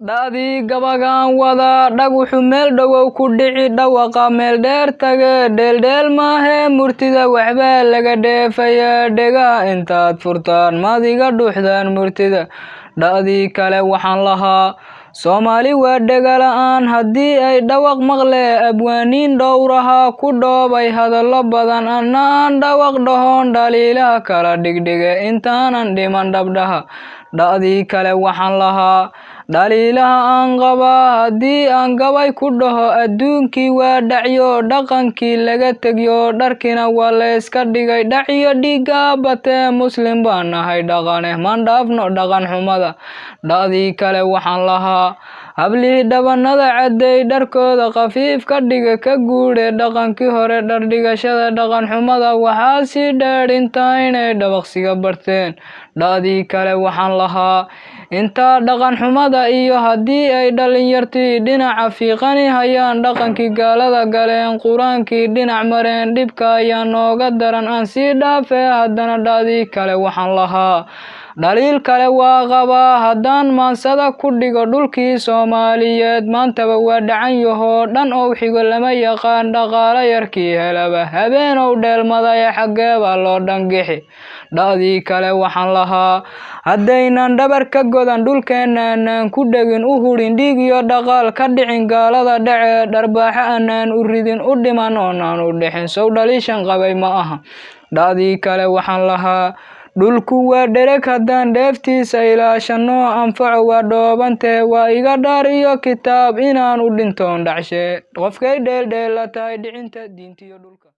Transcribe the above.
Dha'dii gabagaan wadaa dhaguxu meel dhowow ku dhici dhawaqa meel dheer tage dheeldheel maahee murtida waxbaa laga dheefaya dhegaha intaad furtaan maad iga dhuuxdaan murtida. Dha'dii kale waxaan lahaa Soomaali waa dhega la'aan haddii ay dhawaq maqle abwaaniin dhowraha ku dhoobay hadallo badan anna aan dhawaq dhahoon dhaliilaha kala dhigdhige intaanan dhiman dhabdhaha. Dha'dii kale waxaan lahaa dhaliilaha aan qabaa haddii aan gabay ku dhaho adduunkii waa dhacyo dhaqankii laga tegyo dharkina waa layska dhigay dhacyo dhiigga batee muslim baan nahay dhaqane maan dhaafno dhaqan xumada. Dha'dii kale waxaan lahaa hablihii dhabanada cadday dharkooda khafiif ka dhiga ka guure dhaqankii hore dhardhigashada dhaqan xumada waxaa sii dheer intaa inay dhabaqsiga barteen. Dha'dii kale waxaan lahaa intaa dhaqan xumada iyo haddii ay dhalinyartii dhinaca fiiqani hayaan dhaqankii gaalada galeen qur-aankii dhinac mareen dhibka ayaa nooga daran aan sii dhaafee haddana dha'dii kale waxaan lahaa dhaliil kale waa qabaa haddaan maansada ku dhigo dhulkii Soomaaliyeed maantaba waa dhacan yahoo dhan ow xigo lama yaqaan dhaqaale yarkii helaba habeenow dheelmadaya xaggee baa loo dhangixi. Dha'dii kale waxaan lahaa haddaynan dhabar ka godan dhulkeenna aanaan ku dhegin u hurin dhiig iyo dhaqaal ka dhicin gaalada dhacee dharbaaxo aanaan u ridin u dhiman oonaan u dhixin sow dhaliishan qabay ma aha. Dha'dii kale waxaan lahaa dhulku waa dhereg haddaan dheeftiisa ilaashano anfaco waa dhoobantee waa iga dhaar iyo kitaab inaan u dhintoon dhacshe qofkay dheeldheela tahay dhicinta diintiyo dhulka.